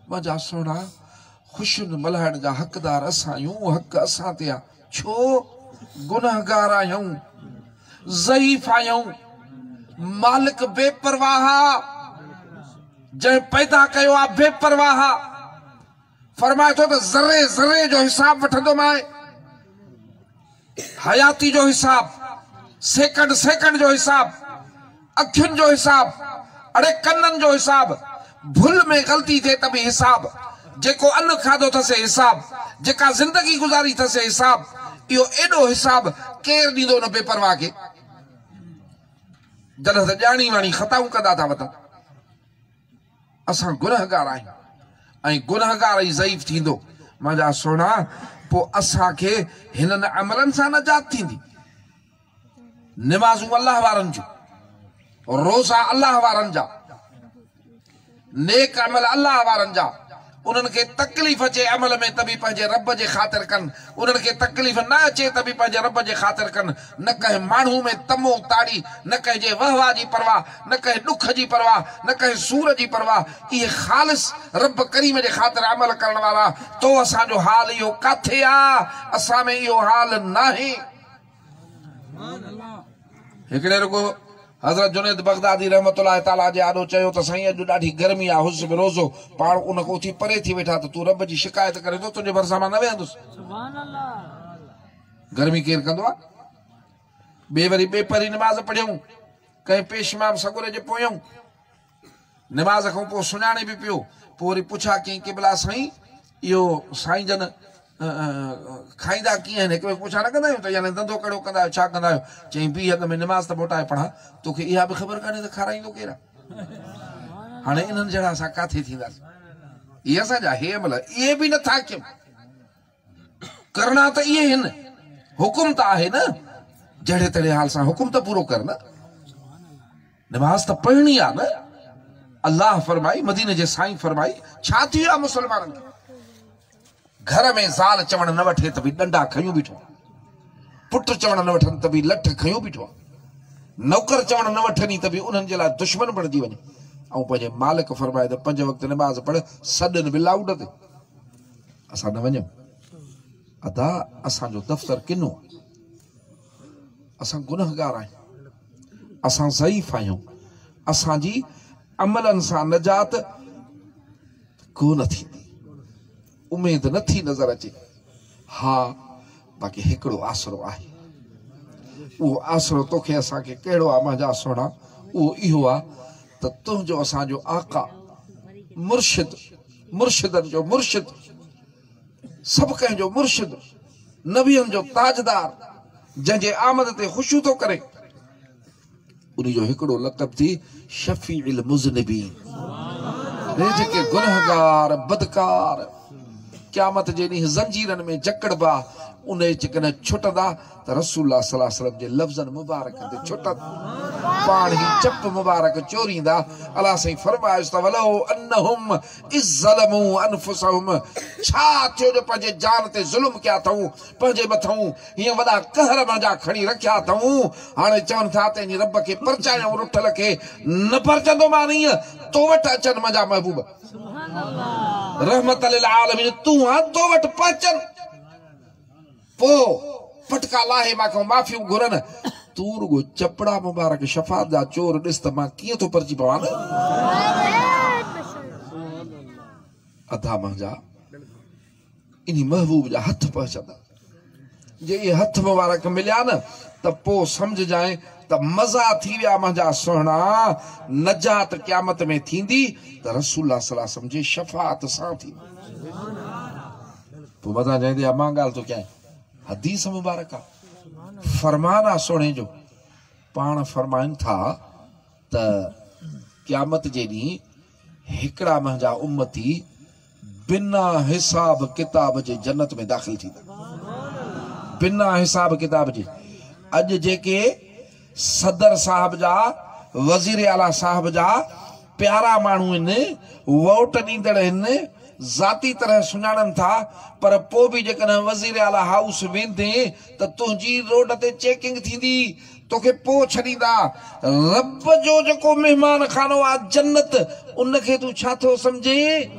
منهنجا سهڻا، خوشين ملهائڻ جا حقدار اسان آهيون، حق اسان تي آ. ڇو؟ گنهگار آهيون، ضعيف آهيون، مالڪ بي پرواهه آ، جنهن پيدا ڪيو آ بي پرواهه آ. فرمائي ٿو ته ذري ذري جو حساب وٺندومانء، حياتي جو حساب، سيڪنڊ سيڪنڊ جو حساب، اکين جو حساب، اڙي ڪنن جو حساب، ڀل ۾ غلطي ٿئي ته به حساب، جيڪو ان کاڌو ٿس حساب، جيڪا زندگي گذاري ٿس حساب، اهو ايڏو حساب ڪير ڏيندو ان بي پرواهه کي؟ جڏهن ته ڄاڻي واڻي خطائون ڪندا ٿا وتن. اسان گنهگار آهيون ۽ گنهگار ئي ضعيف ٿيندو. منهنجا سهڻا، پوء اسان کي هنن عملن سان نجات ٿيندي. نمازون الله وارن جون، روزا الله وارن جا، نيڪ عمل الله وارن جا. انهن کي تڪليف اچي عمل ۾ ته به پنهنجي رب جي خاطر ڪن، انهن کي تڪليف نه اچي ته به پنهنجي رب جي خاطر ڪن، نه ڪنهن ماڻهو ۾ طمع تاڙي، نه ڪنهن جي وهه واه جي پرواهه، نه ڪنهن ڏک جي پرواهه، نه ڪنهن سور جي پرواهه، اهي خالص رب ڪريم جي خاطر عمل ڪرڻ وارا، تو اسان جو حال اهو ڪاٿي آ، اسان ۾ اهو حال ناهي. هڪڙي رڳو حضرت جنيد بغدادي رحمة الله تعالٰي جي آڏو چيو ته سائين اڄ ڏاڍي گرمي آ هوس به روزو پاڻ ان کان اٿي پري ٿي ويٺا ته تون رب جي شڪايت ڪرين ٿو تنهنجي ڀرسان مان نه ويهندس. گرمي ڪير ڪندو آ؟ ٻي وري ٻي پهري نماز پڙهيائون ڪنهن پيش امام سڳوري جي پويائون نماز کان پوء سڃاڻي به پيو پوء وري پڇا ڪيائين قبلا سائين اهو سائين جن کائيندا ڪيئن آهن؟ هڪ ٻئي کان پڇا نه ڪندا آهيون ته يعني ڌنڌو ڪهڙو ڪندا آهيو ڇا ڪندا آهيو؟ چيائين بيهه اڳ ۾ نماز ته موٽائي پڙهان توکي اها به خبر ڪانهي ته کارائيندو ڪير آهي؟ هاڻي انهن جهڙا اسان ڪاٿي ٿينداسين؟ اهي اسان جا هي عمل اهي به نٿا ڪيون ڪرڻا ته اهي هن حڪم ته آهي نه جهڙي تهڙي حال سان حڪم ته پورو ڪر نه نماز ته پڙهڻي آ نه. الله فرمائي، مديني جي سائين فرمائي، ڇا ٿي ويو آ مسلمانن کي؟ گهر ۾ زال چوڻ نه وٺي ته به ڏنڊا کنيون بيٺو آ. پٽ چوڻ نه وٺن ته به لٺ کنيو بيٺو آ. نوڪر چوڻ نه وٺن ئي ته به انهن جي لاء دشمن بڻجي وڃي. ۽ پنهنجي مالڪ فرمائي ته پنج وقت نماز پڙهه، سڏن به لائوڊ تي. اسان نه وڃون. ادا اسان جو دفتر ڪنو آ. اسان گنهگار آهيون، اسان ضعيف آهيون، اسان جي عملن سان نجات ڪو نه ٿيندي، اميد نه ٿي نظر اچي. ها باقي هڪڙو آسرو آهي، اهو آسرو توکي اسان کي ڪهڙو آ منهنجا سهڻا؟ اهو اهو آ ته تنهنجو اسان جو آقا مرشد، مرشدن جو مرشد، سڀ ڪنهن جو مرشد، نبين جو تاجدار، جنهن جي آمد تي خوشيون ٿو ڪري، انهي جو هڪڙو لقب ٿي شفيع المذنبين. هي جيڪي گنهگار، بدڪار، قيامت جي ڏينهن زنجيرن ۾ جڪڙبا، انهي جيڪڏهن ڇٽندا ته رسول الله صلي الله عليه وسلم جي لفظن مبارڪن تي ڇٽن، پاڻ هي چپ مبارڪ چوريندا. الله سائين فرمايس ته ولو انهم اذ ظلموا انفسهم ڇا ٿيو جو پنهنجي جان تي ظلم ڪيا اٿئون، پنهنجي مٿئون هيئن وڏا قهر منهنجا کڻي رکيا اٿئون، هاڻي چون ٿا ته انهي رب کي پرچايائون رٺل کي، نه پرچندومان ائين، تو وٽ اچن منهنجا محبوب رحمت للعالمين تون آن تو وٽ پهچن. پوء پٽڪا لاهي مان کان معافيون گهرن، تون رڳو چپڙا مبارڪ شفاعت جا چور ڏس ته مان ڪيئن ٿو پرچي پوان. ادا منهنجا انهي محبوب جا هٿ پهچندا، جي اهي هٿ مبارڪ مليا نه ته پوء سمجهجانء ته مزا ٿي ويا منهنجا سهڻا، نجات قيامت ۾ ٿيندي ته رسول الله صلي الله عليه وسلم جي شفاعت سان ٿيندي. پوء متان چئين ته يا مان ڳالهه ٿو ڪيان. حديث مبارڪ آ، فرمان آ سهڻي جو، پاڻ فرمائن ٿا ته قيامت جي ڏينهن هڪڙا منهنجا امتي بنا حساب ڪتاب جي جنت ۾ داخل ٿيندا، بنا حساب ڪتاب جي. اڄ جيڪي صدر صاحب جا، وزير اعليٰ صاحب جا پيارا ماڻهو هن، ووٽ ڏيندڙ هن، ذاتي طرح سڃاڻن ٿا، پر پوء به جيڪڏهن وزير اعليٰ هائوس ويندين ته تنهنجي روڊ تي چيڪنگ ٿيندي، توکي پوء ڇڏيندا. رب جو جيڪو مهمان خانو آ جنت، ان کي تون ڇا ٿو سمجهين؟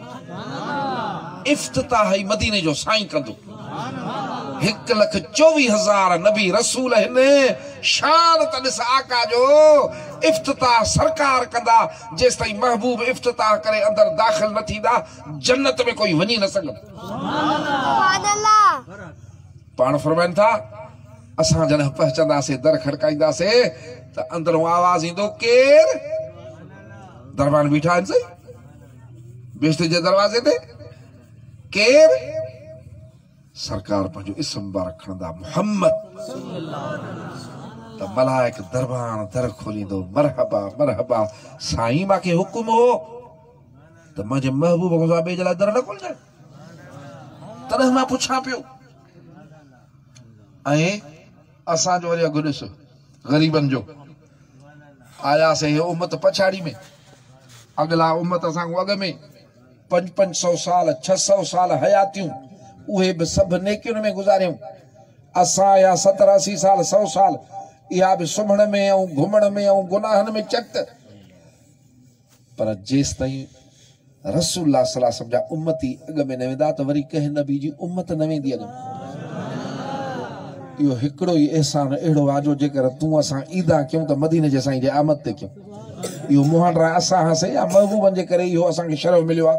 افتتاح ئي مديني جو سائين ڪندو. 1,24,000 نبي رسول هن، شان ته ڏس آقا جو، افتتاح سرڪار ڪندا، جيستائين محبوب افتتاح ڪري اندر داخل نه ٿيندا، جنت ۾ ڪوئي وڃي نه سگهندو. پاڻ فرمائن ٿا، اسان جڏهن پهچنداسين، در کڙڪائينداسين ته اندرون آواز ايندو، ڪير؟ دربان بيٺا آهن سائين بهشت جي دروازي تي، ڪير؟ سرڪار پنهنجو اسم مبارڪ کڻندا، محمد، ته ملائڪ دربان در کوليندو، مرحبا مرحبا سائين، ماکي حڪم هو ته منهنجي محبوب کان سواء ٻئي جي لاء در نه کولجانء، تڏهن مان پڇان پيو. ۽ اسان جو وري اگهه ڏس غريبن جو، آياسي هي امت پڇاڙي ۾، اڳلا امت اسان کان اڳ ۾ 5 500 سال 600 سال حياتيون اهي به سڀ نيڪين ۾ گذاريون، اسان آيا 70 80 سال 100 سال اها به سمهڻ ۾ ۽ گهمڻ ۾ ۽ گناهن ۾ چٽ. پر جيستائين رسول الله صلي الله عليه وسلم جا امتي اڳ ۾ نه ويندا ته وري ڪنهن نبي جي امت نه ويندي اڳ ۾. اهو هڪڙو ئي احسان اهڙو آ جو جيڪر تون اسان عيدان ڪيون ته مديني جي سائين جي آمد تي ڪيون. اهو مهانڊا اسان هاسي يا محبوبن جي ڪري اهو اسان کي شرف مليو آ.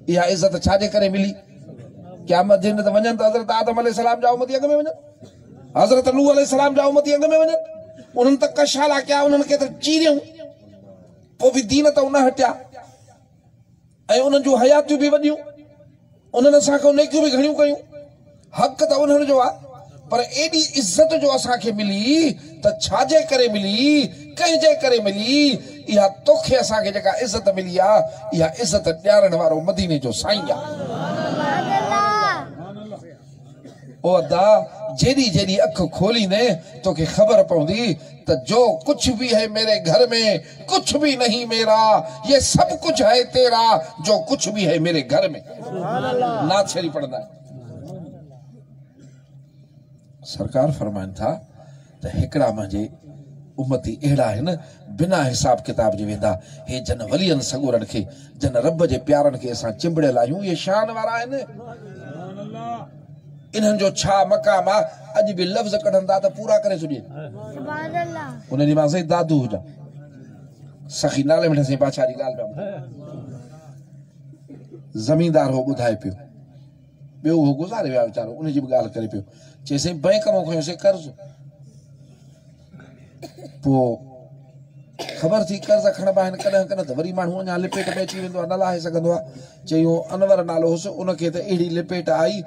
اها عزت ڇا جي ڪري ملي؟ قيامت جي ڏينهن ته وڃن ته حضرت آدم عليه السلام جا امتي اڳ ۾ وڃن، حضرت نوح عليه السلام جا امتي اڳ ۾ وڃن. انهن ته ڪشالا ڪيا، انهن کي ته چيريون، پوء به دين تان نه هٽيا ۽ انهن جون حياتيون به وڏيون، انهن اسان کان نيڪيون به گهڻيون ڪيون. حق ته انهن جو آهي، پر ايڏي عزت جو اسان کي ملي ته ڇا جي ڪري ملي، ڪنهن جي ڪري ملي؟ اها توکي اسان کي جيڪا عزت ملي آهي، اها عزت ڏيارڻ وارو مديني جو سائين آهي. او ادا، جيڏي جيڏي اک کوليندين توکي خبر پوندي ته جو ڪجھ ڀي هي ميري گهر ۾ ڪجھ ڀي نهين ميرا، يه سڀ ڪجھ هي تيرا، جو ڪجھ ڀي هي ميري گهر ۾. نعت شريف پڙهندا آهن. سرڪار فرمائن ٿا ته هڪڙا منهنجي امتي اهڙا آهن بنا حساب ڪتاب جي ويندا. هي جن ولين سڳورن کي، جن رب جي پيارن کي اسان چنبڙيل آهيون، اهي شان وارا آهن. انهن جو ڇا مقام آ، اڄ به لفظ ڪڍن ٿا ته پورا ڪري ڇڏين. ان ڏينهن مان سائين دادو هجان، سخي نالي مٺي سائين بادشاهه جي ڳالهه پيا ٻڌايان. زميندار هو ٻڌائي پيو، ٻيو اهو گذاري ويا ويچارو، ان جي به ڳالهه ڪري پيو. چي سائين بئنڪ مان کنيوسين قرض، پوء خبر ٿي قرض کڻبا آهن ڪڏهن ڪڏهن ته وري ماڻهو اڃا لپيٽ ۾ اچي ويندو آهي، نه لاهي سگهندو آهي. چي اهو انور نالو هوس، ان کي ته اهڙي لپيٽ آئي،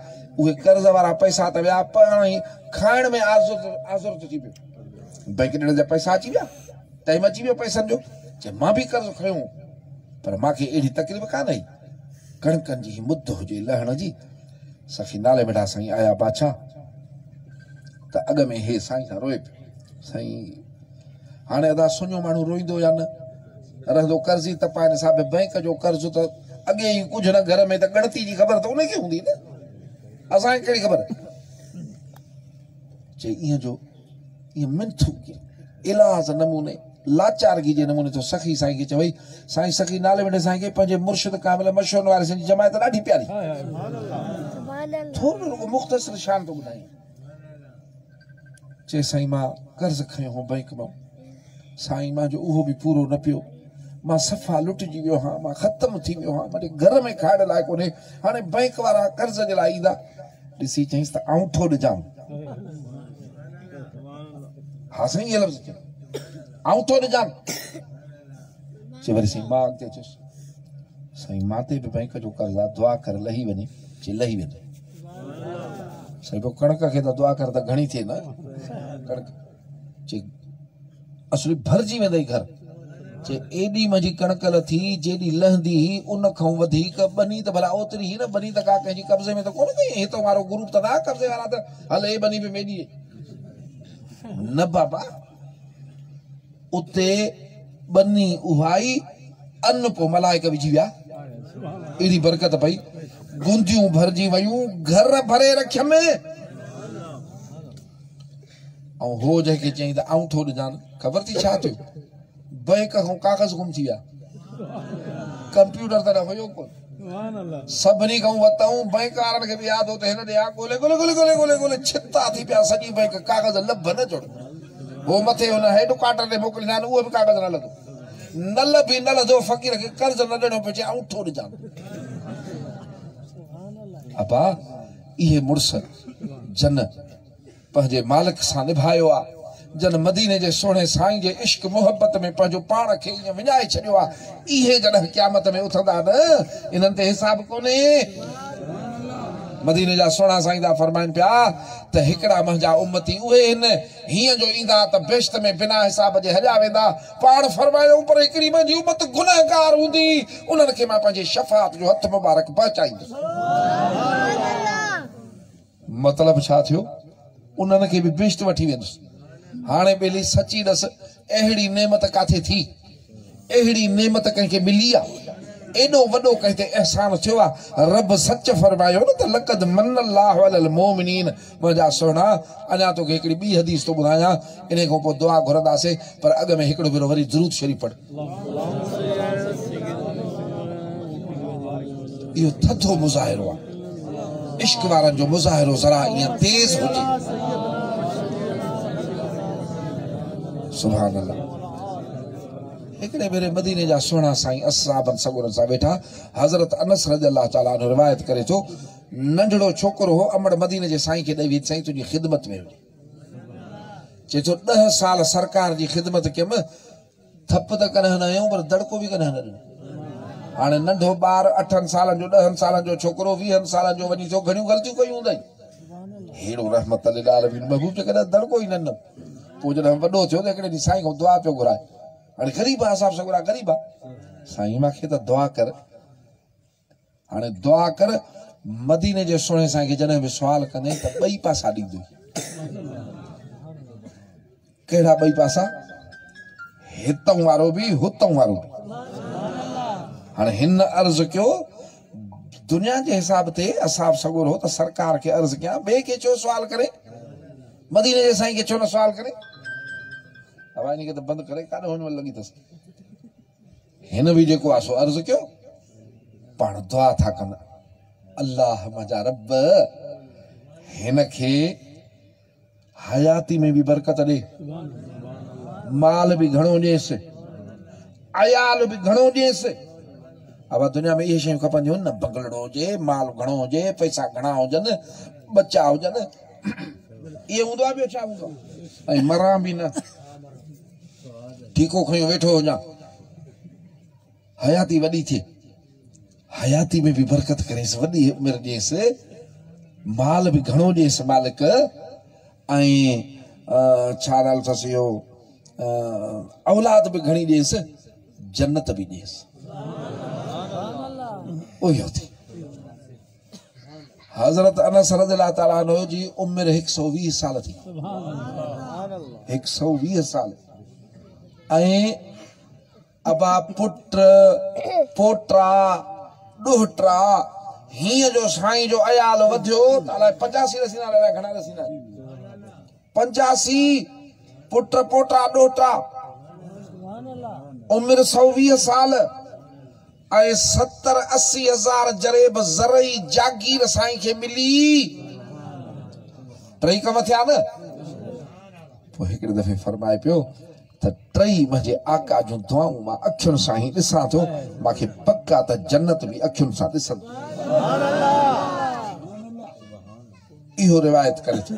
اهي قرض وارا پئسا ته ويا، پاڻ ئي کائڻ ۾ آزر ٿي پيو. بئنڪ ڏيڻ جا پئسا اچي ويا، ٽائيم اچي ويو پئسن جو. چي مان به قرض کنيو هو، پر مان کي اهڙي تڪليف ڪانه آئي. ڪڻڪن جي هي مد هجي لهڻ جي. سخي نالي مٺا سائين آيا بادشاهه ته اڳ ۾ هي سائين سان روئي پيو. سائين هاڻي ادا سڃو ماڻهو روئيندو يا نه؟ رهندو قرضي ته پائن صاحب بئنڪ جو قرض ته اڳي ئي ڪجهه نه، گهر ۾ ته ڳڻتي جي خبر ته ان کي هوندي نه، اسان کي ڪهڙي خبر. چي ايئن جو ايئن منٿون ڪيئن ايلاز نموني لاچارگي جي نموني ٿو سخي سائين کي چوي، سائين سخي نالي وٺي سائين کي پنهنجي مرشد ڪامل مشهور واري سائين جي جماعت ڏاڍي پياري. ٿورو رڳو مختصر شان ٿو ٻڌايان. چي سائين مان قرض کنيو هو بئنڪ مان، سائين مان جو اهو به پورو نه پيو، مان صفا لٽجي ويو هان، مان ختم ٿي ويو هان، منهنجي گهر ۾ کائڻ لاء ڪونهي، هاڻي بئنڪ وارا قرض جي لاء ايندا. ڏسي چيائينس ته آئون ٿو ڏجان. ها سائين اهي لفظ چيو، آئون ٿو ڏجان. چي وري سائين مان اڳتي اچيس، سائين مان تي به بئنڪ جو قرض آ، دعا ڪر لهي وڃي. چي لهي ويندو. سائين پوء ڪڻڪ کي ته دعا ڪر ته گهڻي ٿئي نه ڪڻڪ. چي اصلي ڀرجي ويندئي گهر. چي ايڏي منهنجي ڪڻڪ لٿي، جيڏي لهندي هئي ان کان وڌيڪ، ٻني ته ڀلا اوتري هئي نه، ٻني ته ڪا ڪنهن جي قبضي ۾ ته ڪونه ڪئي، هتو وارو گروپ ته نه آ قبضي وارا ته هل هي ٻني به ميڏي نه بابا، اتي ٻني اهائي ان پوء ملائڪ وجهي ويا، اهڙي برڪت پئي، گونديون ڀرجي ويون، گهر ڀري رکيم. ۽ هو جنهن کي چيائين ته آئون ٿو ڏجان، خبر ٿي ڇا ٿيو؟ بئنڪ کان ڪاغذ گم ٿي ويا، ڪمپيوٽر تڏهن هيو ڪونه. سڀني کان ورتائون، بئنڪ وارن کي به ياد هو ته هن ڏي آ، ڳولي ڳولي ڳولي ڳولي ڳولي ڳولي ڇتا ٿي پيا، سڄي بئنڪ ڪاغذ لڀ نه جڙ. هو مٿي هن هيڊ ڪوارٽر ڏي موڪليندا آهن، اهو به ڪاغذ نه لڌو. نه لڀي نه لڌو، فقير کي قرض نه ڏيڻو پيو، چي آئون ٿو ڏجان. ابا اهي مڙس جن پنهنجي مالڪ سان نڀايو آ، جن مديني جي سهڻي سائين جي عشق محبت ۾ پنهنجو پاڻ کي ائين وڃائي ڇڏيو آ، اهي جڏهن قيامت ۾ اٿندا نه، انهن تي حساب ڪونهي. مديني جا سهڻا سائين ٿا فرمائن پيا ته هڪڙا منهنجا امتي اهي هن، هيئن جو ايندا ته بهشت ۾ بنا حساب جي هليا ويندا، پاڻ فرمايائون پر هڪڙي منهنجي امت گنهگار هوندي، انهن کي مان پنهنجي شفاعت جو هٿ مبارڪ پهچائيندس. مطلب ڇا ٿيو؟ انهن کي به بهشت وٺي ويندس. هاڻي ٻيلي سچي ڏس اهڙي نعمت ڪاٿي ٿي؟ اهڙي نعمت ڪنهن کي ملي آ؟ ايڏو وڏو ڪنهن تي احسان ٿيو آ؟ رب سچ فرمايو نه ته لقد من الله علي المومنين منهنجا سهڻا اڃا توکي هڪڙي ٻي حديث ٿو ٻڌايان انهي کان پوء دعا گهرنداسين پر اڳ ۾ هڪڙو ڀيرو وري درود شريف پڙهه. اهو ٿڌو مظاهرو آ. عشق وارن جو مظاهرو ذرا ائين تيز هجي. سبحان الله. هڪڙي ڀيري مديني جا سهڻا سائين اصحابن سڳورن سان ويٺا. حضرت انس رضي الله تعالٰي عنه روايت ڪري ٿو، ننڍڙو ڇوڪرو هو، امڙ مديني جي سائين کي ڏئي وئي ته سائين تنهنجي خدمت ۾ هجي. چئي ٿو ڏهه سال سرڪار جي خدمت ڪيم، ٿپ ته ڪڏهن نه هنيو پر دڙڪو به ڪڏهن نه ڏنو. هاڻي ننڍو ٻار اٺن سالن جو ڏهن سالن جو ڇوڪرو ويهن سالن جو وڃي ٿيو گهڻيون غلطيون ڪيون هوندائين. ههڙو رحمت للعالمين محبوب چي ڪڏهن دڙڪو ئي نه ڏنو. پوء جڏهن وڏو ٿيو ته هڪڙي ڏينهن سائين کان دعا پيو گهرائي. هاڻي غريب آ صاحب سڳورا غريب آ. سائين مان کي ته دعا ڪر. هاڻي دعا ڪر مديني جي سهڻي سائين کي جڏهن به سوال ڪندين ته ٻئي پاسا ڏيندو. ڪهڙا ٻئي پاسا؟ هتئون وارو به هتئون وارو به. هاڻي هن عرض ڪيو دنيا جي حساب تي اصحاب سڳورو ته سرڪار کي عرض ڪيان ٻئي کي ڇو سوال ڪري مديني جي سائين کي ڇو نه سوال ڪري هوا ان کي ته بند ڪري ڪاڏو هن لڳي اٿس هن به جيڪو آ سو عرض ڪيو، پاڻ دعا ٿا ڪن، الله منهنجا رب هن کي حياتي ۾ به برڪت ڏي، مال به گهڻو ڏيس، عيال به گهڻو ڏيس. ابا دنيا ۾ اهي شيون کپنديون آهن نه، بنگلڙو هجي، مال گهڻو هجي، پئسا گهڻا هجن، ٻچا هجن، اهي هوندو آ ٻيو ڇا هوندو آ؟ ۽ مران به نه. ٺيڪو کنيو ويٺو هجان. حياتي وڏي ٿئي. حياتي ۾ به برڪت ڪريس، وڏي عمر ڏيس، مال به گهڻو ڏيس مالڪ ۽ ڇا نالو اٿس اهو اولاد به گهڻي ڏيس، جنت به ڏيس. اهو ٿي. حضرت انس رضي الله تعالٰي عنه جي عمر 120 سال ٿي. 120 سال ۽ ابا پٽ پوٽا ڏوهٽا هيئن جو سائين جو عيال وڌيو ته الائي 85 رسيندا الائي گهڻا رسيندا 85 پٽ پوٽا ڏوهٽا عمر 120 سال ۽ ستر 80 هزار جريب زرعي جاگير سائين کي ملي. ٽئي ڪم ٿيا نه؟ پوء هڪڙي دفعي فرمائي پيو ته ٽئي منهنجي آقا جون دعائون مان اکين سان ئي ڏسان ٿو، مان کي پڪ آ ته جنت به اکين سان ڏسندس. اهو روايت ڪري ٿو.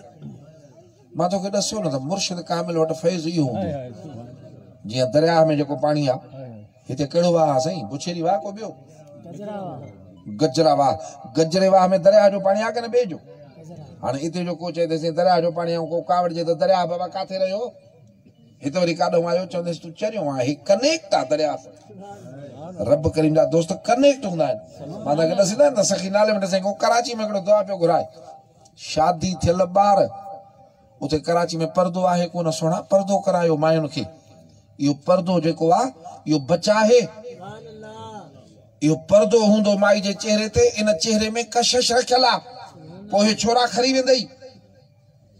مان توکي ڏسيو نه ته مرشد ڪامل وٽ فيض اهو هوندو جيئن درياهه ۾ جيڪو پاڻي آ. هتي ڪهڙو واهه آ سائين؟ بڇيري واهه ڪو ٻيو؟ گجرا واهه. گجري واهه ۾ درياهه جو پاڻي آ ڪنه ٻئي جو؟ هاڻي اتي جو ڪو چئي ته سائين درياهه جو پاڻي آ ڪو ڪاوڙجي ته درياهه بابا ڪاٿي رهيو؟ هت وري ڪاڏهون آيو چوندس تون چريو آ هي ڪنيڪٽ آ درياهه سان. رب ڪريم جا دوست ڪنيڪٽ هوندا آهن. مان توهان کي ڏسيندا آهن ته سخي نالي وٽ سائين ڪو ڪراچي ۾ هڪڙو دعا پيو گهرائي. شادي ٿيل ٻار اتي ڪراچي ۾ پردو آهي ڪونه سهڻا پردو ڪرايو ماين کي اهو پردو جيڪو آ اهو بچاهي اهو پردو هوندو مائي جي چهري تي ان چهري ۾ ڪشش رکيل آ پوء اهي ڇورا کري ويندئي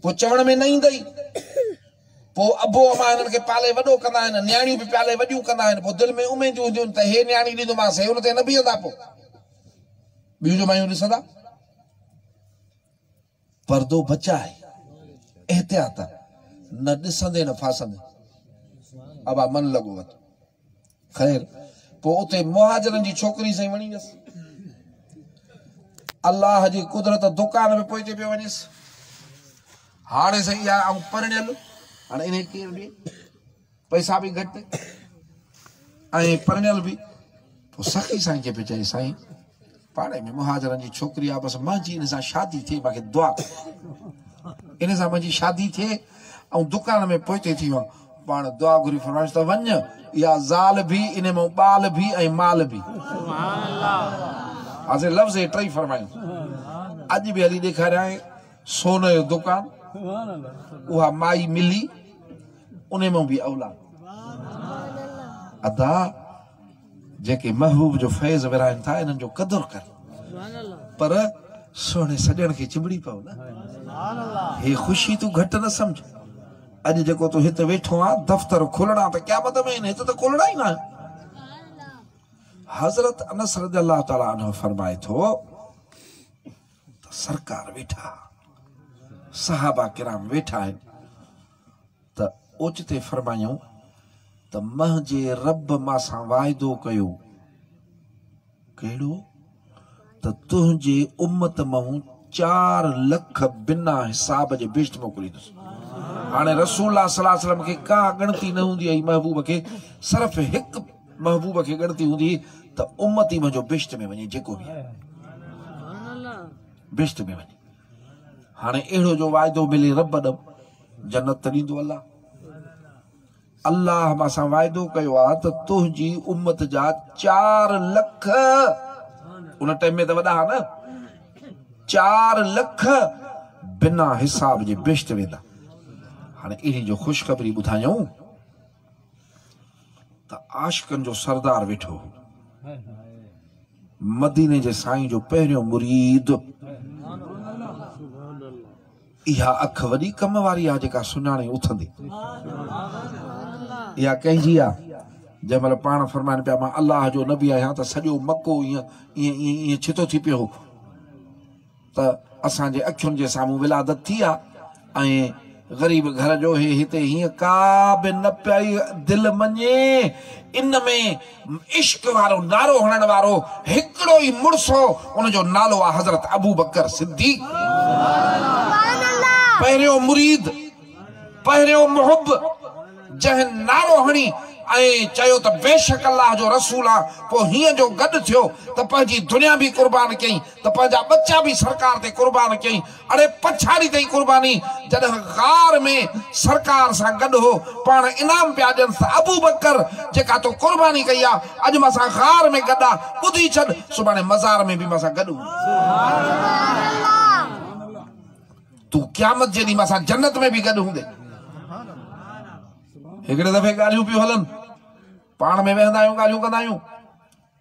پوء چوڻ ۾ نه ايندئي پوء ابو اما هنن کي پالي وڏو ڪندا آهن نياڻيون به پالي وڏيون ڪندا آهن پوء دل ۾ اميدون هونديون آهن ته هي نياڻي ڏيندومانس هي ان تي نه بيهندا پوء ٻيون جو مايون ڏسندا؟ پردو بچاء، احتياط، نه ڏسندي نه ڦاسندي. ابا من لڳو وت. خير پوء اتي مهاجرن جي ڇوڪري سائين وڻي ويس. الله جي قدرت دڪان ۾ پوئتي پيو وڃيس. هاڻي سائين اها آئون پرڻيل، هاڻي انهي ڪير ڏي؟ پئسا به گهٽ ۽ پرڻيل به. پوء سخي سائين کي پيو چئي سائين پاڙي ۾ مهاجرن جي ڇوڪري آ بس منهنجي ان سان شادي ٿئي مانکي دعا ڪر ان سان منهنجي شادي ٿئي ۽ دڪان ۾ پوئتي ٿي ويان. پاڻ دعا گهري فرمائيس ته وڃ اها زال به ان مان ٻال به ۽ مال به. حاضر لفظ هي ٽئي فرمايون. اڄ به هلي ڏيکاريائين سون جو دڪان اها مائي ملي انهي مان به اولاد. ادا جيڪي محبوب جو فيض ورهائن ٿا انهن جو قدر ڪر پر سهڻي سڄڻ کي چنبڙي پئو نه. هي خوشي تون گهٽ نه سمجهه. اڄ جيڪو تون هت ويٺو آن دفتر کلڻا ته قيامت ۾ آهن هت ته کلڻا ئي ناهن. حضرت انس رضي الله تعالٰي عنه فرمائي ٿو ته سرڪار ويٺا صحابه ڪرام ويٺا آهن ته اوچتي فرمايائون ته منهنجي رب مان سان واعدو ڪيو، ڪهڙو؟ ته تنهنجي امت مئون 4 لک بنا حساب جي بهشت موڪليندس. هاڻي رسول الله صلي الله عليه وسلم کي ڪا ڳڻتي نه هوندي هئي محبوب کي، صرف هڪ محبوب کي ڳڻتي هوندي هئي ته امتي منهنجو بهشت ۾ وڃي جيڪو به آهي بهشت ۾ وڃي. هاڻي اهڙو جو واعدو ملي رب ڏم جنت ته ڏيندو الله. الله مان سان واعدو ڪيو آ ته تنهنجي امت جا 4 لک ان ٽائيم ۾ ته وڏا ها نه 4 لک بنا حساب جي بهشت ويندا. هاڻي اهڙي جو خوشخبري ٻڌايائون ته عاشقن جو سردار ويٺو هو مديني جي سائين جو پهريون مريد. اها اک وڏي ڪم واري آ جيڪا سڃاڻي اٿندي. اها ڪنهن جي آ؟ جنهن مهل پاڻ فرمائن پيا مان الله جو نبي آهيان ته سڄو مڪو ائين ائين ائين ائين ڇتو ٿي پيو هو ته اسان جي اکين جي سامهون ولادت ٿي آ ۽ غريب گهر جو هي هتي هيئن ڪا به نه پئي دل مڃي. ان ۾ عشق وارو نعرو هڻڻ وارو هڪڙو ئي مڙس هو، ان جو نالو آ حضرت ابوبڪر صديق. پهريون مريد، پهريون محب، جنهن نعرو هڻي ۽ چيو ته بيشڪ الله جو رسول آن، پوء هيئن جو گڏ ٿيو ته پنهنجي دنيا به قربان ڪيائين ته پنهنجا ٻچا به سرڪار تي قربان ڪيائين. اڙي پڇاڙي تائين قرباني جڏهن غار ۾ سرڪار سان گڏ هو پاڻ انعام پيا ڏينس ته ابوبڪر جيڪا تو قرباني ڪئي آ اڄ مان سان غار ۾ گڏ آ ٻڌي ڇڏ سڀاڻي مزار ۾ به مان سان گڏ هوندين تون قيامت جي ڏينهن مان سان جنت ۾ به گڏ هوندين. هڪڙي دفعي ڳالهيون پيون هلن پاڻ ۾ ويهندا آهيون ڳالهيون ڪندا آهيون.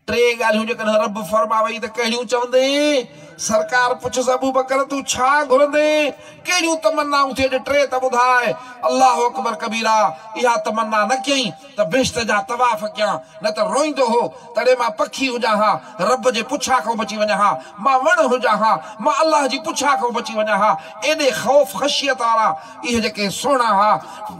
ٽي ڳالهيون جيڪڏهن رب فرماوئي ته ڪهڙيون چوندين؟ سرڪار پڇيس ابوبڪر تون ڇا گهرندين؟ ڪهڙيون تمنائون ٿي اڄ ٽي ته ٻڌاء. الله اڪبر ڪبيرا اها تمنا نه ڪيائين ته بهشت جا طواف ڪيان نه ته روئيندو هو ته اڙي مان پکي هجان ها رب جي پڇا کان بچي وڃان ها مان وڻ هجان ها مان الله جي پڇا کان بچي وڃان ها ايڏي خوف خشيت وارا اهي جيڪي سهڻا ها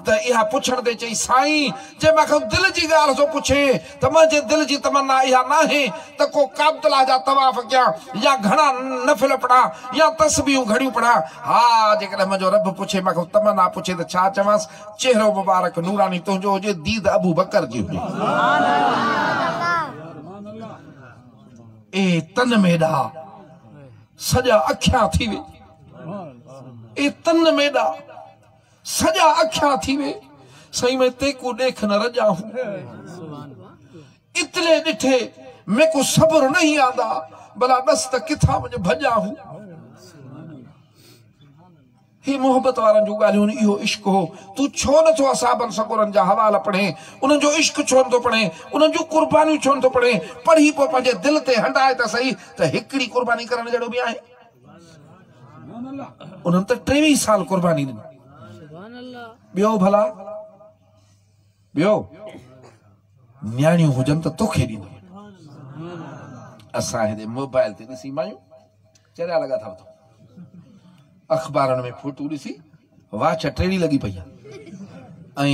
ته اها پڇڻ تي چئي سائين جي مان کان دل جي ڳالهه ٿو پڇين ته منهنجي دل جي تمنا اها ناهي ته ڪو ڪعبة الله جا طواف ڪيان يا گهڻا نفل پڙهان يا تسبيحون گهڻيون پڙهان. ها جيڪڏهن منهنجو رب پڇي مان کان تمنا پڇي ته ڇا چوانس؟ چهرو مبارڪ نوراني تنهنجو هجي ديد ابوبڪر جي هجي. اي تن ميڏا سڄا اکيان ٿي وي. اي تن ميڏا. سڄا اکيان ٿي وي سائين مين تيڪو ڏيک نه رڄا هون اتلي ڏٺي ميڪو صبر نهين آندا بلا ڏس ته ڪٿان وڃ ڀڄا هون. هي محبت وارن جون ڳالهيون اهو عشق هو تون ڇو نه ٿو اصحابن سڳورن جا حوالا پڙهين انهن جو عشق ڇو نه ٿو پڙهين انهن جون قربانيون ڇو نه ٿو پڙهين پڙهي پوء پنهنجي دل تي هنڊائي ته سهي ته هڪڙي قرباني ڪرڻ جهڙو به آهي. انهن ته 23 سال قرباني ڏني. ٻيو ڀلا ٻيو نياڻيون هجن ته توکي ڏيندو. اسان هتي موبائل تي ڏسي مايون چريا لڳا ٿا وتون. اخبارن ۾ فوٽو ڏسي واڇ ٽيڙي لڳي پئي آهي ۽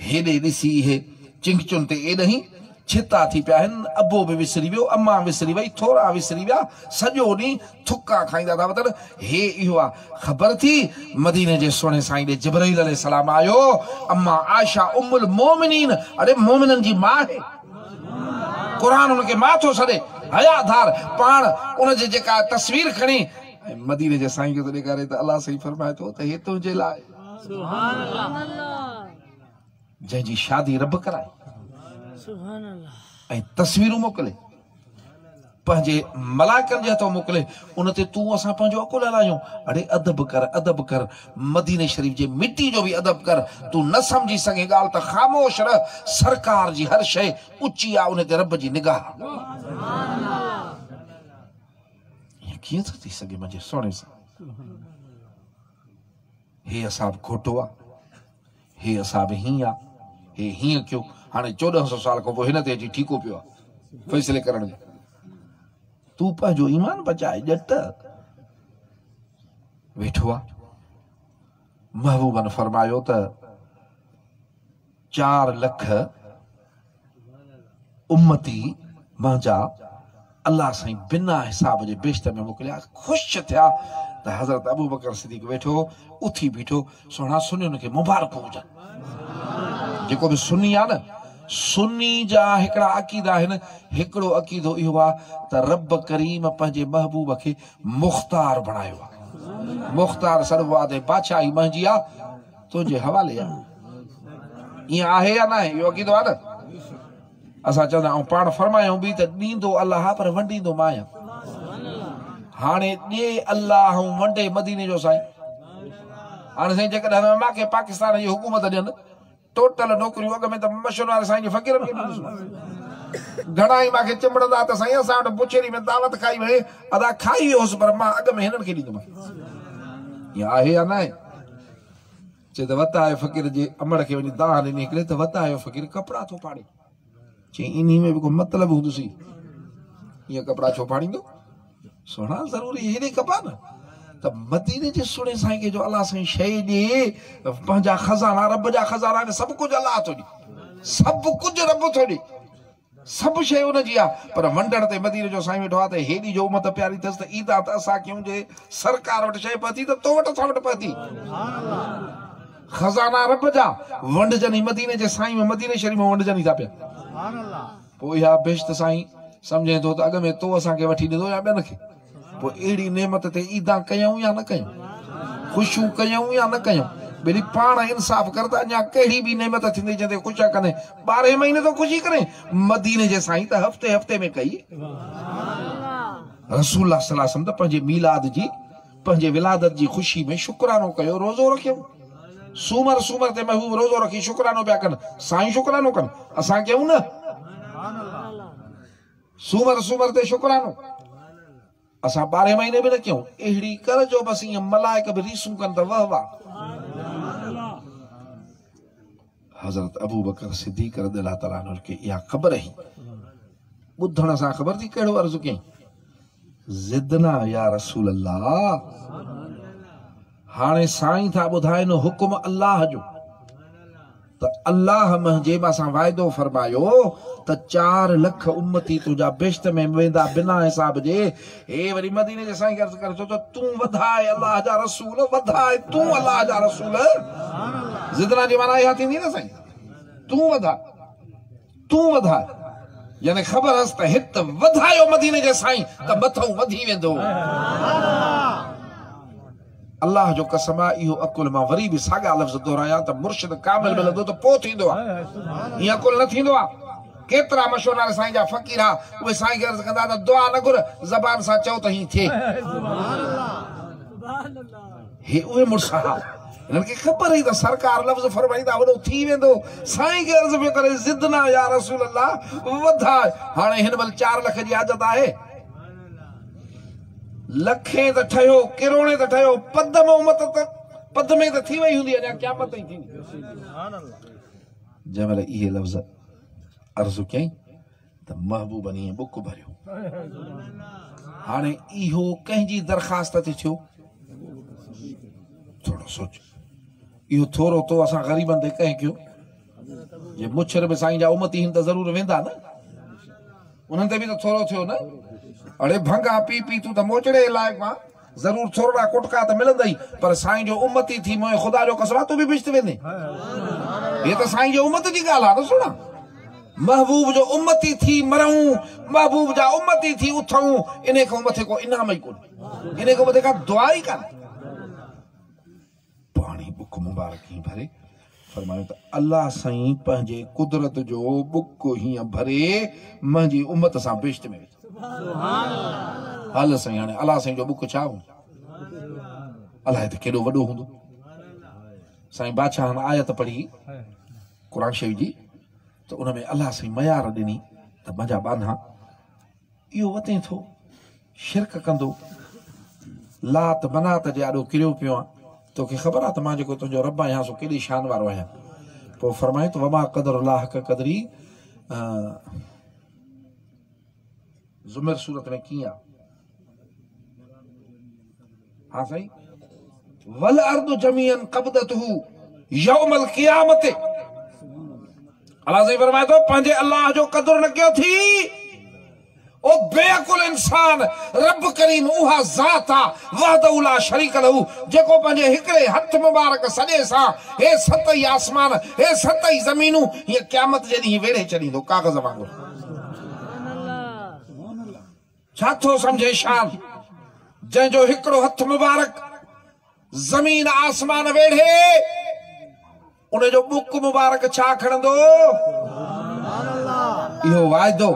هيڏي ڏسي اهي چنگچن تي ايڏهين ڇتا ٿي پيا آهن. ابو به وسري ويو، امان وسري وئي، ٿورا وسري ويا، سڄو ڏينهن ٿڪا کائيندا ٿا وتن. هي اهو آ خبر ٿي مديني جي سهڻي سائين ڏي جبرئيل عليه السلام آيو، امان عائشه ام المومنين، اڙي مومنن جي ماء آهي. قرآن ان کي ماء ٿو سڏي، حيا ڌار پاڻ ان جي جيڪا تصوير کڻي ۽ مديني جي سائين کي ٿو ڏيکاري ته الله سائين فرمائي ٿو ته هي تنهنجي لاء. سبحان الله. جنهن جي شادي رب ڪرائي. سبحان الله. ۽ تصويرون موڪلي پنهنجي ملائڪن جي هٿون موڪلي ان تي تون اسان پنهنجو عقل هلايون. اڙي ادب ڪر ادب ڪر، مديني شريف جي مٽي جو به ادب ڪر. تون نه سمجهي سگهين ڳالهه ته خاموش رह، سرڪار جي هر شيء اچي آ ان تي رب جي نگاهه. ائين ڪيئن ٿو ٿي سگهي منهنجي سهڻي سان؟ هي اصحاب کوٽو آ، هي اصحاب هيئن آ، هي هيئن ڪيو. هاڻي 1400 سال کان پوء هن تي اچي ٺيڪو پيو آ فيصلي ڪرڻ جو. تون پنهنجو ايمان بچائي ڄٽ ويٺو آ. محبوبن فرمايو ته 4 لک امتي منهنجا الله سائين بنا حساب جي بهشت ۾ موڪليا. خوش ٿيا ته حضرت ابوبڪر صديق ويٺو، اٿي بيٺو. سهڻا سنين کي مبارڪون هجن. جيڪو به سني آ نه، سني جا هڪڙا عقيدا آهن. هڪڙو عقيدو اهو آ ته رب ڪريم پنهنجي محبوب کي مختار بڻايو آ. مختار سڏبو آ ته بادشاهي منهنجي آ، تنهنجي حوالي آ. ائين آهي يا ناهي؟ اهو عقيدو آ نه. اسان چوندا آهيون پاڻ فرمايائون به ته ڏيندو الله آ پر ونڊيندو مان آهيان. هاڻي ڏي الله ۽ ونڊي مديني جو سائين. هاڻي سائين جيڪڏهن مان کي پاڪستان جي حڪومت ڏين ٽوٽل نوڪريون اڳ ۾ ته مشن واري سائين جي فقيرن کي ڏيندس مان. گهڻا ئي مان کي چنبڙندا ته سائين اسان وٽ بڇيري ۾ دعوت کائي وئين، ادا کائي ويو هوس پر مان اڳ ۾ هنن کي ڏيندومانء. ائين آهي يا ناهي؟ چي ته وت آيو فقير جي امڙ کي وڃي دانهن ڏني هڪڙي ته وت آيو فقير ڪپڙا ٿو ڦاڙي. چي انهي ۾ به ڪو مطلب هوندسي، ائين ڪپڙا ڇو ڦاڙيندو؟ سهڻا ضروري هيڏي ڪپا نه ته مديني جي سهڻي سائين کي جو الله سائين شيء ڏي، پنهنجا خزانا رب جا خزانا آهن، سڀ ڪجهه الله ٿو ڏي، سڀ ڪجهه رب ٿو ڏي، سڀ شيء ان جي آ، پر ونڊڻ تي مديني جو سائين ويٺو آ ته هيڏي جو امت پياري اٿس ته ايندا ته اسان ڪيون جي سرڪار وٽ شيء پهتي ته تو وٽ اسان وٽ پهتي. خزانا رب جا ونڊجن ئي مديني جي سائين ۾ مديني شريف ۾ ونڊجن ئي ٿا پيا. پوء اها بهشت سائين سمجهين ٿو ته اڳ ۾ تو اسان کي وٺي ڏنو يا ٻين کي؟ پوء اهڙي نعمت تي عيدان ڪيائون يا نه ڪيائون؟ خوشيون ڪيائون يا نه ڪيائون؟ ٻيلي پاڻ انصاف ڪر ته اڃا ڪهڙي ٻي نعمت ٿيندي جنهن تي خوشيان ڪندين؟ ٻارهين مهيني ٿو خوشي ڪرين؟ مديني جي سائين ته هفتي هفتي ۾ ڪئي. رسول الله صلي الله عليه وسلم ته پنهنجي ميلاد جي پنهنجي ولادت جي خوشي ۾ شڪرانو ڪيو، روزو رکيو. سومر سومر تي محبوب روزو رکي شڪرانو پيا ڪن، سائين شڪرانو ڪن، اسان ڪيون نه. سومر سومر تي شڪرانو اسان ٻارهين مهيني به نه ڪيون. اهڙي ڪر جو بس ائين ملائڪ به ريسون ڪن ته واه واه. حضرت ابوبڪر صديق رضي الله تعالٰي عنه کي اها خبر هئي، ٻڌڻ سان خبر ٿي ڪهڙو عرض ڪيائين، زدنا يا رسول الله. هاڻي سائين ٿا ٻڌائين حڪم الله جو ته الله منهنجي مان سان وعدو فرمايو ته 4 لک امتي تنهنجا بهشت ۾ ويندا بنا حساب جي. هي وري مديني جي سائين کي عرض ڪري ٿو ته تون وڌاء الله جا رسول، وڌاء تون الله جا رسول. زدنا جي معنيٰ اها ٿيندي نه سائين، تون وڌاء، تون وڌاء، يعني خبر هئس ته هت وڌايو مديني جي سائين ته مٿئون وڌي ويندو. الله جو قسم آ اهو عقل مان وري به ساڳا لفظ دهرايان ته مرشد ڪامل ملندو ته پوء ٿيندو آ، ائين عقل نه ٿيندو آ. ڪيترا مشهور نالي سائين جا فقير ها، اهي سائين کي عرض ڪندا ته دعا نه گهر، زبان سان چئو ته هين ٿئي. هي اهي مڙس ها، هنن کي خبر هئي ته سرڪار لفظ فرمائيندا وڏو ٿي ويندو. سائين کي عرض پيو ڪري زدنا يا رسول الله، وڌاء. هاڻي هن مهل 4 لک جي حاجت آهي. لکين ته ٺهيو، ڪروڙين ته ٺهيو، پد ۾ امت ته پد ۾ ته ٿي وئي هوندي، اڃا قيامت تائين ٿيندي. جنهن مهل اهي لفظ عرض ڪيائين، ته محبوبن ائين ٻڪ ڀريو. هاڻي اهو ڪنهن جي درخواست تي ٿيو؟ ٿورو سوچ. اهو ٿورو تو اسان غريبن تي ڪنهن ڪيو؟ جي مڇر به سائين جا امتي هن ته ضرور ويندا نه، انهن تي به ته ٿورو ٿيو نه. اڙي ڀنگا پي پي تون ته موچڙي لائق مان ضرور ٿورڙا ڪٽڪا ته ملندئي، پر سائين جو امتي ٿي موئي خدا جو قسم آ تون به بهشت ويندين. هي ته سائين جي امت جي ڳالهه آ نه سهڻا. محبوب جو امتي ٿي مرون، محبوب جا امتي ٿي اٿون، انهي کان مٿي ڪو انعام ئي ڪونهي، انهي کان مٿي ڪا دعا ئي ڪانهي. پاڻي ٻڪ مبارڪ هين ڀري فرمايو ته الله سائين پنهنجي قدرت جو ٻڪ هيئن ڀري منهنجي امت سان بهشت ۾ وجهه. هل سائين هاڻي الله سائين جو ٻڪ ڇا هوندو؟ الائي ته ڪيڏو وڏو هوندو. سائين بادشاهن آيت پڙهي قرآن شريف جي ته ان ۾ الله سائين معيار ڏني ته منهنجا ٻانها اهو وتين ٿو شرڪ ڪندو، لات منات جي آڏو ڪريو پيو آن، توکي خبر آ ته مان جيڪو تنهنجو رب آهيان سو ڪيڏي شان وارو آهيان. پوء فرمايو ته وما قدر الله حق قدره. زمر سورت ۾ ڪيئن آ؟ ها سائين والارض جميعا قبضته يوم القيامت. الله سائين فرمائي ٿو پنهنجي الله جو قدر نه ڪيو ٿي او بي عقل انسان، رب ڪريم اها ذات آ وحده لا شريڪ له جيڪو پنهنجي هڪڙي هٿ مبارڪ سڄي سان هي ست ئي آسمان هي ست ئي زمينون هيئن قيامت جي ڏينهن ويڙهي ڇڏيندو ڪاغذ وانگر. ڇا ٿو سمجهين شان جنهن جو هڪڙو هٿ مبارڪ زمين آسمان ويڙهي ان جو ٻڪ مبارڪ ڇا کڻندو؟ اهو واعدو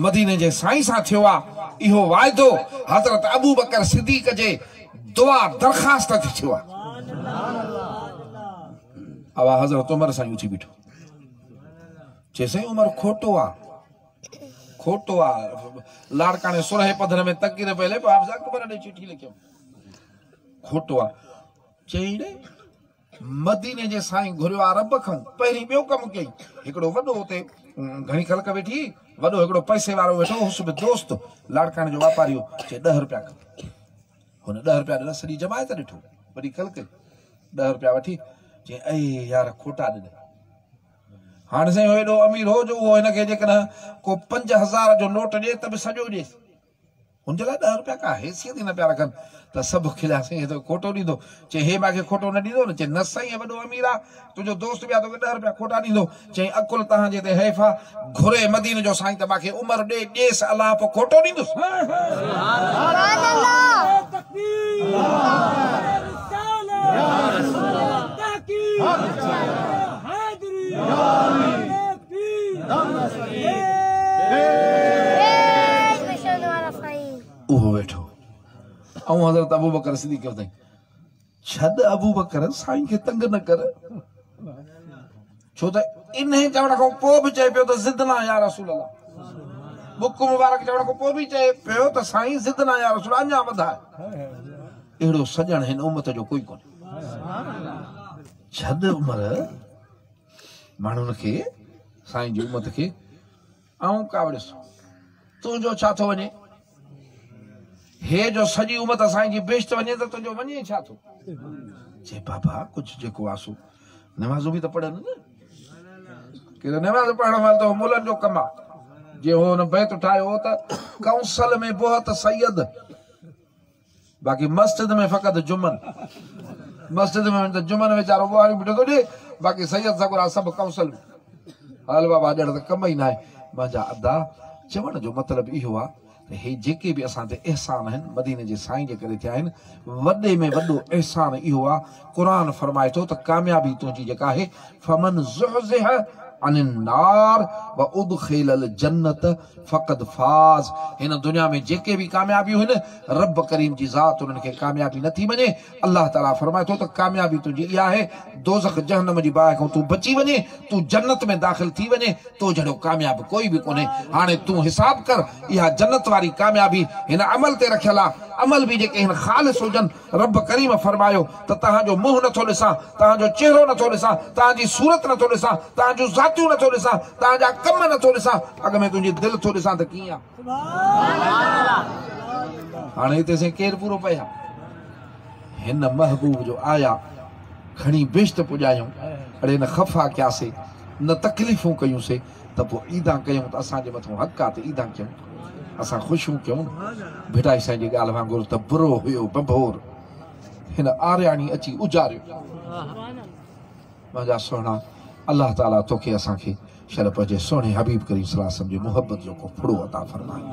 مديني جي سائين سان ٿيو آ. اهو واعدو حضرت ابوبڪر صديق جي دعا درخواست تي ٿيو آ. اوا حضرت عمر سائين اٿي بيٺو. چي سائين عمر کوٽو آ. کوٽو آ. لاڙڪاڻي سرهي پڌر ۾ تقرير پئي هلي پوء حافظ اڪبر ڏي چٺي لکيم. کوٽو آ. چئي ڙي مديني جي سائين گهريو آ رب کان پهرين ٻيو ڪم ڪيائين. هڪڙو وڏو اتي گهڻي خلق ويٺي وڏو هڪڙو پئسي وارو ويٺو هوس به دوست لاڙڪاڻي جو واپاري هو. چي 10 روپيا کڻ. هن 10 روپيا ڏنا سڄي جماعت ڏٺو وڏي خلق 10 روپيا وٺي چي اي يار کوٽا ڏنا. هاڻي سائين هو ايڏو امير هو جو اهو هن کي جيڪڏهن ڪو 5000 جو نوٽ ڏي ته به سڄو ڏيس. هن جي لاء 10 روپيا ڪا حيثيت ئي نه پيا رکن ته سڀ کليا سائين هي ته کوٽو ڏيندو. چي هي مان کي کوٽو نه ڏيندو نه؟ چي نه سائين هي وڏو امير آ تنهنجو دوست به آ توکي 10 روپيا کوٽا ڏيندو. چيائين عقل تهان جي تي حيف آ گهري مديني جو سائين ته مان کي عمر ڏي ڏيس الله پوء کوٽو ڏيندس. اهو ويٺو ۽ حضرت ابوبڪر صديق کي ٻڌائين ڇڏ ابوبڪر سائين کي تنگ نه ڪر ڇو ته انهي چوڻ کان پوء به چئي پيو ته زدنا يا رسول الله ٻڪ مبارڪ چوڻ کان پوء به چئي پيو ته سائين زدنا يا رسول الله اڃا وڌاء. اهڙو سڄڻ هن امت جو ڪوئي ڪونهي. ڇڏ عمر ماڻهن کي سائين جي امت کي آئون ڪاوڙيس تنهنجو ڇا ٿو وڃي هي جو سڄي امت سائين جي بهشت وڃي ته تنهنجو وڃي ڇا ٿو؟ چي بابا ڪجهه جيڪو آسو نمازون به ته پڙهن نه ڪي نماز پڙهڻ مهل ته مولن جو ڪم آ جي هو هن بيت ٺاهيو هو ته ڪونسل ۾ بهت سيد باقي مسجد ۾ فقط جمن مسجد ۾ وڃ ته جمن ويچارو ٻوهاري بيٺو ٿو ڏي باقي سيد سڳورا سڀ ڪونسل ۾ هل بابا ڄڻ ته ڪم ئي ناهي. منهنجا ادا چوڻ جو مطلب اهو آ ته هي جيڪي به اسان تي احسان آهن مديني جي سائين جي ڪري ٿيا آهن. وڏي ۾ وڏو احسان اهو آ قرآن فرمائي ٿو ته ڪاميابي تنهنجي جيڪا آهي فمن زحزح عن النار وادخل الجنة فقد فاز هن دنيا ۾ جيڪي به ڪاميابيون آهن رب ڪريم جي ذات انهن کي ڪاميابي نٿي مڃي. الله تعاليٰ فرمائي ٿو ته ڪاميابي تنهنجي اها آهي دوزخ جهنم جي باهه کان تون بچي وڃين تون جنت ۾ داخل ٿي وڃين تو جهڙو ڪامياب ڪوئي به ڪونهي. هاڻي تون حساب ڪر اها جنت واري ڪاميابي هن عمل تي رکيل آ عمل به جيڪي آهن خالص هجن. رب ڪريم فرمايو ته توهان جو منهن نٿو ڏسان، توهان جو چهرو نٿو ڏسان، توهان جي صورت نٿو ڏسان، توهان جون ذاتيون نٿو ڏسان، توهان جا ڪم نٿو ڏسان، اڳ ۾ تنهنجي دل ٿو ڏسان ته ڪيئن آ. هاڻي هتي سائين ڪير پورو پئي ها؟ هن محبوب جو آيا کڻي بهشت پڄايون، اڙي نه خفا ڪياسي، نه تڪليفون ڪيون سي، ته پوء عيدان ڪيون ته اسان جي مٿون حق آ ته عيدان ڪيون، اسان خوشيون ڪيون نه. ڀٽائي سائين جي ڳالهه وانگر ته برو هيو ڀنڀور، هن آرياڻي اچي اجاريو. منهنجا سهڻا الله تعالي توکي اسان کي شل پنهنجي سهڻي حبيب ڪريم صلي الله عليه وسلم جي محبت جو ڪو ڦڙو عطا فرمائي.